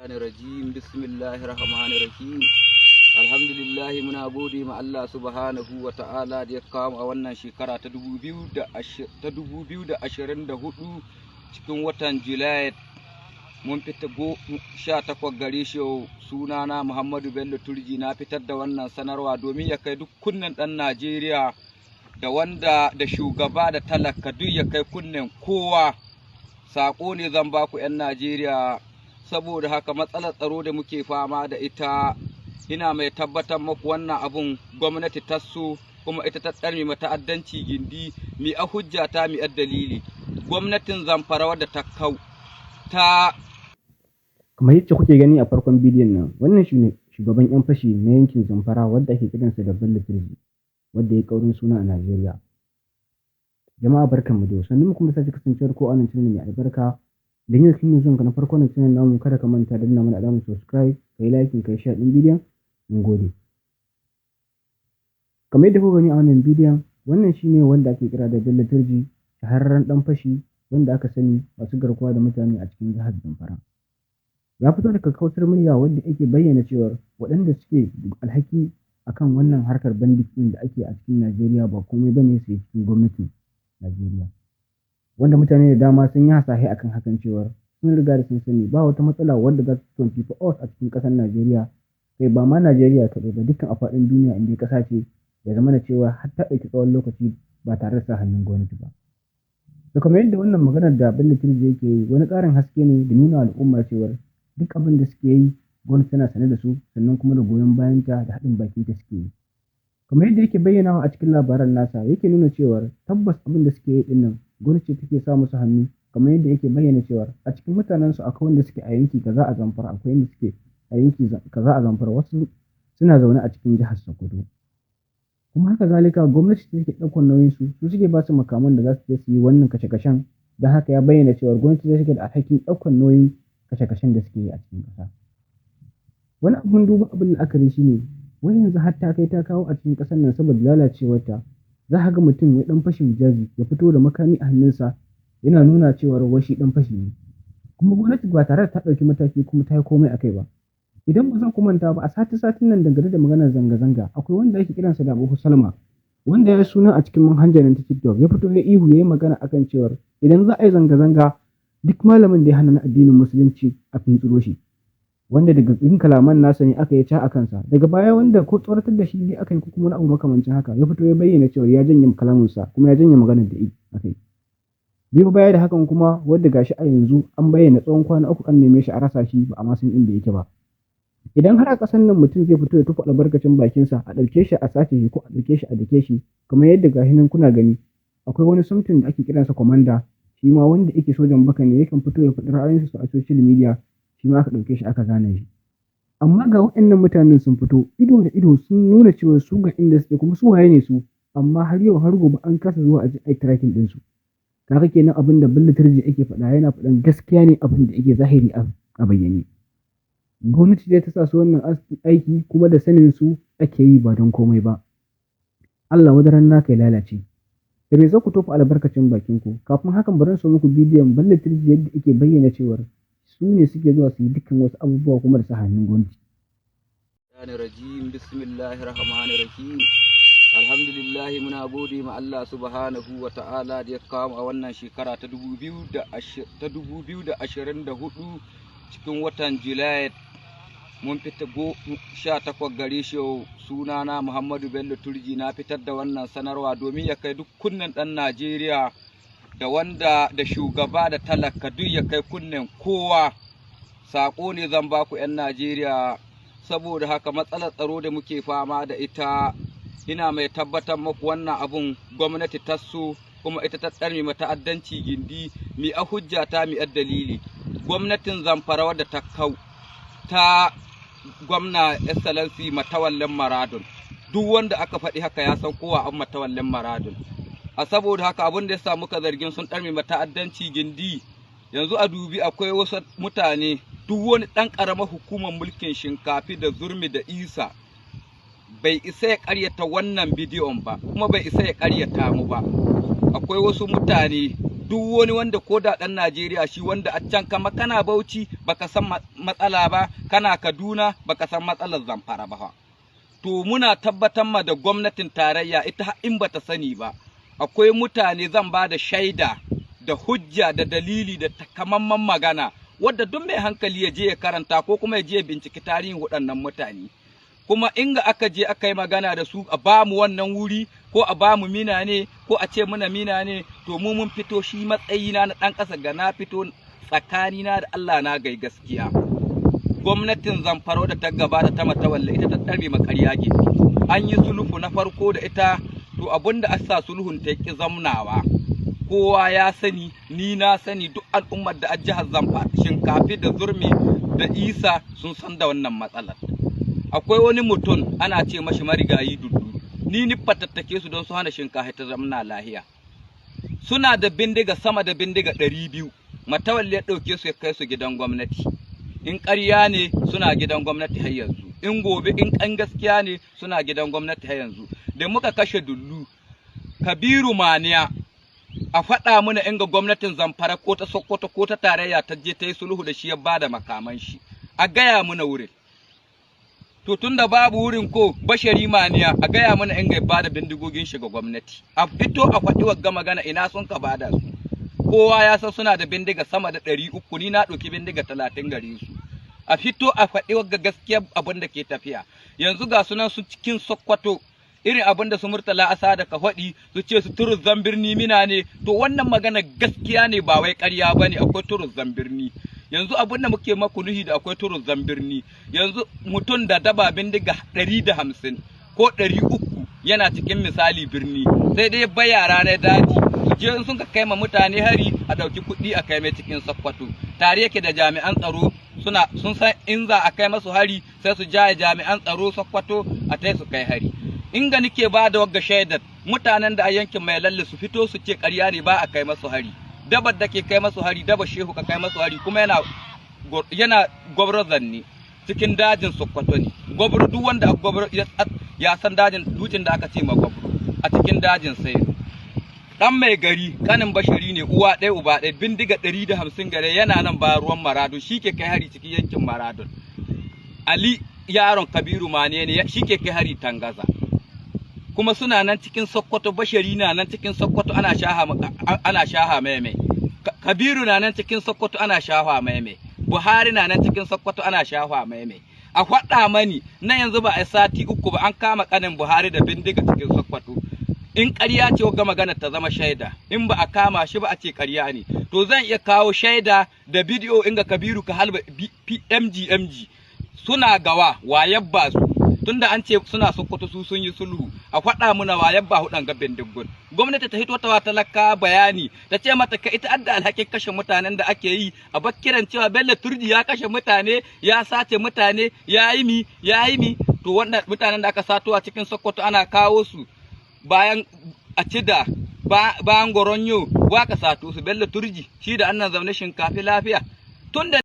Rajim, bismillahir rahmanir rahim. Alhamdulillah, muna gode ma Allah subhanahu wa ta'ala da ya kawo a wannan shekara ta 2024 cikin watan Julai. Mun fita 18 gare shi. Sunana Muhammadu Bello Turji. Na fitar da wannan sanarwa domin ya kai duk kunnen ɗan Najeriya, da wanda da shugaba da talaka, duk ya kai kunnen kowa. Saƙo ne zan baku, 'yan Najeriya. Saboda haka, matsalar tsaro da muke fama da ita, ina mai tabbatar maku wannan abun gwamnati ta so, kuma ita ta tsarmi ta'addanci gindi. Mi a hujja ta? Mi a dalili? Gwamnatin Zamfara wadda ta kau ta Kamar yacce kuke gani a farkon bidiyon nan, wannan shine shugaban 'yan fashi na yankin Zamfara wadda ake kiransa da Bello Turji, wadda ya ƙaurin suna a Najeriya. Jama'a, barkanmu da sannun mu kuma sake kasancewar ko a wannan channel mai albarka. Idan yau shine zuwanka na farko na channel namu, kada ka manta danna mana alamar subscribe, ka yi liking, ka yi share ɗin bidiyon. Mun gode. Kamar yadda kuka gani a wannan bidiyon, wannan shine wanda ake kira da Bello Turji, shahararren ɗan fashi wanda aka sani masu garkuwa da mutane a cikin jihar Zamfara. Ya fito da kakkausar murya wadda yake bayyana cewar waɗanda suke da alhaki akan wannan harkar bandit ɗin da ake a cikin Najeriya ba komai bane sai cikin gwamnatin Najeriya. Wanda mutane da dama sun yi hasashe akan hakan, cewar sun riga da sun sani ba wata matsala wadda za ta 24 hours a cikin ƙasar Najeriya, kai ba ma Najeriya kaɗai ba, dukkan a faɗin duniya, inda ƙasa ce ya zama da cewa har ta ɗauki tsawon lokaci ba tare da sa hannun gwamnati ba. To, kamar yadda wannan maganar da Bello Turji yake yi, wani ƙarin haske ne da nuna al'umma cewar duk abin da suke yi, gwamnati tana sane da su, sannan kuma da goyon bayanta da haɗin bakinta suke yi. Kamar yadda yake bayyanawa a cikin labaran nasa, yake nuna cewar tabbas abin da suke yi ɗin nan, gwamnati ce take sa musu hannu. Kamar yadda yake bayyana cewar a cikin mutanensu akwai wanda suke a yanki kaza a Zamfara, akwai wanda suke a yanki kaza a Zamfara, wasu suna zaune a cikin jihar Sokoto. Kuma haka zalika gwamnati ce take ɗaukar nauyin su, su suke ba su makaman da za su je su yi wannan kashe-kashen. Don haka ya bayyana cewar gwamnati ce take da alhakin ɗaukar nauyin kashe-kashen da suke yi a cikin ƙasa. Wani abun duba, abin la'akari shine, wai yanzu har ta kai ta kawo a cikin ƙasar nan, saboda lalacewarta, za ka ga mutum wai ɗan fashin daji ya fito da makami a hannunsa yana nuna cewar wai shi ɗan fashi ne. Kuma gwamnati ba tare da ta ɗauki mataki kuma ta yi komai a kai ba. Idan ba za ku manta ba, a sati-satin nan, dangane da maganar zanga-zanga, akwai wanda ake kiransa da Abu Salma, wanda ya suna a cikin manhajar nan ta TikTok, ya fito ya ihu, ya yi magana akan cewar idan za a yi zanga-zanga, duk malamin da ya hana na addinin Musulunci a fintsiro shi. Wanda daga cikin kalaman nasa ne aka yi ca a kansa. Daga baya, wanda ko tsoratar da shi ne aka yi ko kuma wani abu makamancin haka, ya fito ya bayyana cewa ya janye kalaminsa kuma ya janye maganar da aka yi. Biyo baya da hakan kuma, wadda gashi a yanzu an bayyana tsawon kwana 3 an neme shi a rasa shi, ba a ma san inda yake ba. Idan har a ƙasar nan mutum zai fito ya tofa albarkacin bakinsa, a ɗauke shi a sace shi ko a ɗauke shi a dake shi, kamar yadda gashi nan kuna gani, akwai wani something da ake kiransa commander, shi ma wanda yake sojan baka ne, yakan fito ya faɗi ra'ayoyinsa a social media, shi ma aka ɗauke shi aka zane shi. Amma ga waɗannan mutanen sun fito ido da ido sun nuna cewa su ga inda suke kuma su waye ne su, amma har yau har gobe an kasa zuwa a je a yi tracking ɗinsu. Kaga kenan abin da Bello Turji yake faɗa, yana faɗan gaskiya ne, abin da yake zahiri a bayyane. Gwamnati ce ta sa su wannan aiki, kuma da sanin su ake yi, ba don komai ba. Allah wadaran naka ya lalace. Da me za ku tofa albarkacin bakin ku? Kafin hakan, bari in so muku bidiyon Bello Turji yadda yake bayyana cewar su ne suke zuwa su yi dukkan wasu abubuwa kuma da sa hannun gwamnati. Rajim, bismillahir rahmanir rahim. Alhamdulillah, muna gode ma Allah subhanahu wa ta'ala da ya kawo a wannan shekara ta 2024 cikin watan Julai. Mun fita 18 gare shi. Sunana Muhammadu Bello Turji. Na fitar da wannan sanarwa domin ya kai duk kunnen ɗan Najeriya, da wanda da shugaba da talaka, duk ya kai kunnen kowa. Saƙo ne zan baku, 'yan Najeriya. Saboda haka, matsalar tsaro da muke fama da ita, ina mai tabbatar maku wannan abun gwamnati ta so, kuma ita ta tsarmi ta'addanci gindi. Mi a hujja ta? Mi a dalili? Gwamnatin Zamfara wadda ta kau ta gwamna Excellency Matawallen Maradun, duk wanda aka faɗi haka ya san kowa an Matawallen Maradun. A saboda haka, abin da ya sa muka zargin sun ɗarmi ta'addanci gindi, yanzu a dubi akwai wasu mutane, duk wani ɗan ƙaramar hukumar mulkin Shinkafi da Zurmi da Isa bai isa ya ƙaryata wannan bidiyon ba, kuma bai isa ya ƙaryata mu ba. Akwai wasu mutane Duk wani wanda ko da ɗan Najeriya shi wanda a can, kama kana Bauchi baka san matsala ba, kana Kaduna baka san matsalar Zamfara ba. To muna tabbatar ma da gwamnatin tarayya, ita in bata sani ba, akwai mutane, zan ba da shaida da hujja da dalili da takamaiman magana wadda duk mai hankali ya je ya karanta ko kuma ya je ya binciki tarihin waɗannan mutane. Kuma inga aka je aka yi magana da su, a ba mu wannan wuri ko a ba mu mina ne ko a ce muna mina ne, to mu mun fito, shi matsayina na ɗan ƙasa ga na fito tsakanina da Allah na gai gaskiya. Gwamnatin Zamfara da ta gabata ta Matawalle, ita ta ɗarbe makarya gindi. An yi sulhu na farko da ita, to abinda asa sulhun ta ki zamnawa kowa ya sani, ni na sani, duk al'ummar da a jihar Zamfara, Shinkafi da Zurmi da Isa sun san da wannan matsalar. Akwai wani mutum ana ce mashi Marigayi Dudu, ni fatattake su don su hana Shinkafi ta zamna lahiya. Suna da bindiga sama da bindiga 200. Matawalle ya ɗauke su ya kai su gidan gwamnati. In ƙarya ne, suna gidan gwamnati har yanzu. In gobe in ƙan gaskiya ne, suna gidan gwamnati har yanzu. Da muka kashe Dullu, Kabiru Maniya, a faɗa mana inga gwamnatin Zamfara ko ta Sokoto ko ta tarayya ta je ta yi sulhu da shi ya bada makaman shi, a gaya mana wurin. To tunda babu wurin, ko Bashari Maniya, a gaya mana inga ya bada bindigogin shi ga gwamnati. A fito a faɗi wagga magana, ina sun ka bada su? Kowa ya san suna da bindiga sama da 300, ni na ɗauki bindiga 30 gare su. A fito a faɗi wagga gaskiya abin da ke tafiya. Yanzu ga sunan su cikin Sokoto, irin abin da su Murtala Asa da ka faɗi, su ce su Turuzzan Birni mina ne. To wannan magana gaskiya ne, ba wai ƙarya ba ne. Akwai Turuzzan Birni. Yanzu abin da muke maku nuhi da akwai Turuzzan Birni, yanzu mutum da daba bindiga 150 ko 300 yana cikin misali birni, sai dai bai yara na daji su je in sun ka kai ma mutane hari, a ɗauki kuɗi a kai mai cikin Sokoto. Tare yake da jami'an tsaro, suna sun san in za a kai masu hari, sai su jaye jami'an tsaro Sokoto a tai su kai hari. Inga nike ba da wagga shaidar, mutanen da a yankin Mai Lalle su fito su ce ƙarya ne, ba a kai masu hari. Dabar da ke kai masu hari, daba Shehu ka kai masu hari, kuma yana Gwabro zanne cikin dajin Sokoto ne. Gwabro, duk wanda a Gwabro ya san dajin dutsen da aka ce ma Gwabro a cikin dajin. Sai dan mai gari kanin Bashari ne, uwa ɗaya uba ɗaya, bindiga 150 gare, yana nan ba ruwan Maradun, shi ke kai hari cikin yankin Maradun. Ali yaron Kabiru Mane ne, shi ke kai hari Tangaza. Kuma suna nan cikin Sokoto. Bashari na nan cikin Sokoto ana shaha mai. Kabiru na nan cikin Sokoto ana shaha mai. Buhari na nan cikin Sokoto ana shaha mai. A faɗa mani na yanzu, ba a sati 3 ba an kama kanin Buhari da bindiga cikin Sokoto. In ƙarya ce ga magana ta zama shaida, in ba a kama shi ba a ce ƙarya ne. To zan iya kawo shaida da bidiyo inga Kabiru ka halba MG MG suna gawa wayabba su. Tunda an ce suna Sokoto, su sun yi sulhu, a faɗa muna wayabba hudan ga bindigun. Gwamnati ta hito ta wa talaka bayani, ta ce mata ka ita adda alhakin kashe mutanen da ake yi, a bakkiran cewa Bello Turji ya kashe mutane, ya sace mutane, ya yi mi, ya yi mi. To wannan mutanen da aka sato a cikin Sokoto ana kawo su bayan a cida bayan Goronyo, wa ka sato su? Bello Turji shi da annan zaune Shinkafi lafiya tunda